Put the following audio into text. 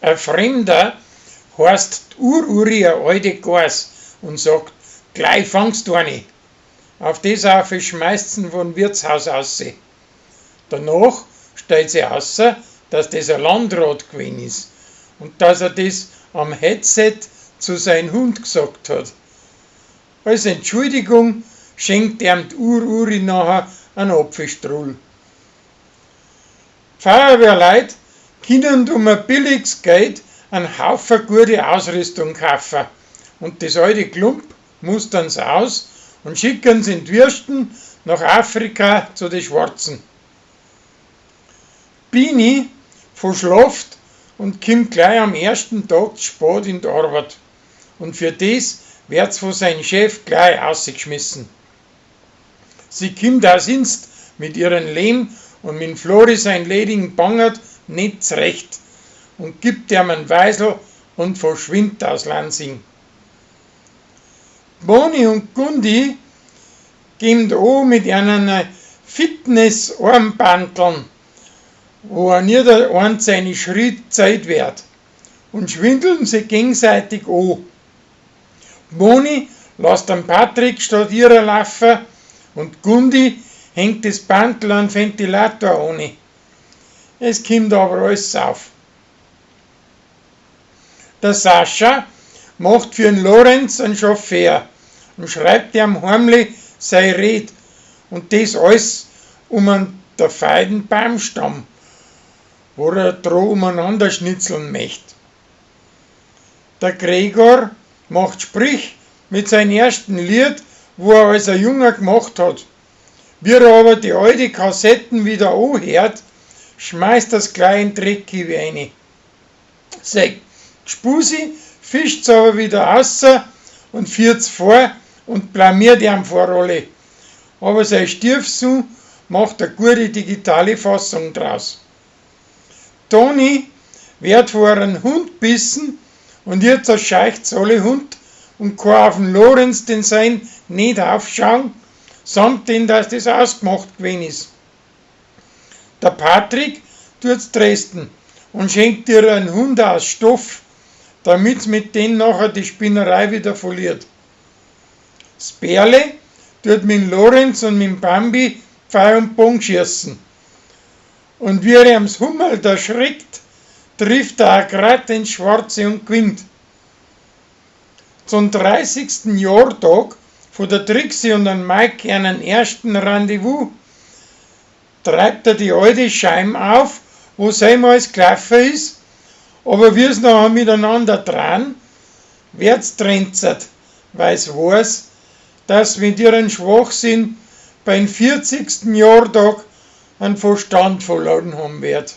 A Fremder heißt d'Ur-Uri a alte Gans und sagt, gleich fangst du eine. Auf das auf schmeißt sie von Wirtshaus ausseh. Danach stellt sie außer, dass das ein Landrat gewesen ist und dass er das am Headset zu seinem Hund gesagt hat. Als Entschuldigung schenkt ihm die Ur-Uri nachher einen Apfelstrull. Feuerwehrleut können um ein billiges Geld einen Haufen gute Ausrüstung kaufen und das alte Klump mustern sie aus und schicken sie in die Würsten nach Afrika zu den Schwarzen. Bini verschlaft und kommt gleich am ersten Tag zu spät in die Arbeit. Und für das wird's von seinem Chef gleich ausgeschmissen. Sie kommt auch sonst mit ihren Lehm und mit Flori sein ledigen Bangert nicht zurecht und gibt ihm einen Weisel und verschwindet aus Lansing. Moni und Gundi gehen an mit ihren Fitness-Armbandeln, wo an jeder eins seine Schritt Zeit wird, und schwindeln sie gegenseitig an. Moni lässt den Patrick statt ihrer laufen und Gundi hängt das Bandel an den Ventilator an. Es kommt aber alles auf. Der Sascha macht für den Lorenz einen Chauffeur und schreibt ihm heimlich sei Red und das alles um einen der feiden Baumstamm, wo er droh umeinander schnitzeln möcht. Der Gregor macht Sprich mit seinem ersten Lied, wo er als ein Junger gemacht hat. Wie er aber die alte Kassetten wieder anhört, schmeißt das gleich in Dreck rein. Sein Gspusi fischt's aber wieder außer und führt's vor und blamiert ihm vor alle. Aber sein Stiefsohn macht eine gute digitale Fassung draus. Toni wird vor einem Hund bissen und jetzt erscheicht's alle Hund und kann auf den Lorenz den sein nicht aufschauen, samt den, dass das ausgemacht gewesen ist. Der Patrick tut's Dresden und schenkt ihr einen Hund aus Stoff, damit's mit dem nachher die Spinnerei wieder verliert. Das Bärle tut mit Lorenz und mit Bambi Pfeil und Bogen schießen. Und wie er ihm's Hummel da schreckt, trifft er auch grad den Schwarze und gewinnt. Zum 30. Jahrtag von der Trixie und den Mike einen ersten Rendezvous treibt er die alte Scheim auf, wo alles gelaufen ist, aber wie es nachher miteinander dran, wird's trenzert, weil's weiß, dass mit ihren Schwachsinn beim 40. Jahrtag einen Verstand verloren haben wird.